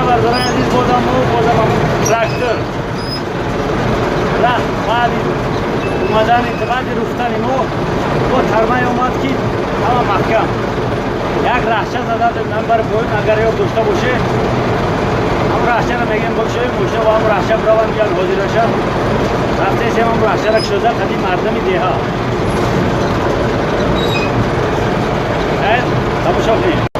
Бародарони азиз, бозам мо, бозам трактор рафт. Баъди омадани, баъди руфтани мо бо тармай омад, ки ҳама маҳкам як раҳча зада бар поён. Агар ёд дошта боше, ҳам раҳчара мегем, бошем, мошина бо ҳам раҳча бираванд, биён ҳозираша рафтесем, ҳам раҳчара кушода қади мардами деҳа. Хайр, тамошо кунем.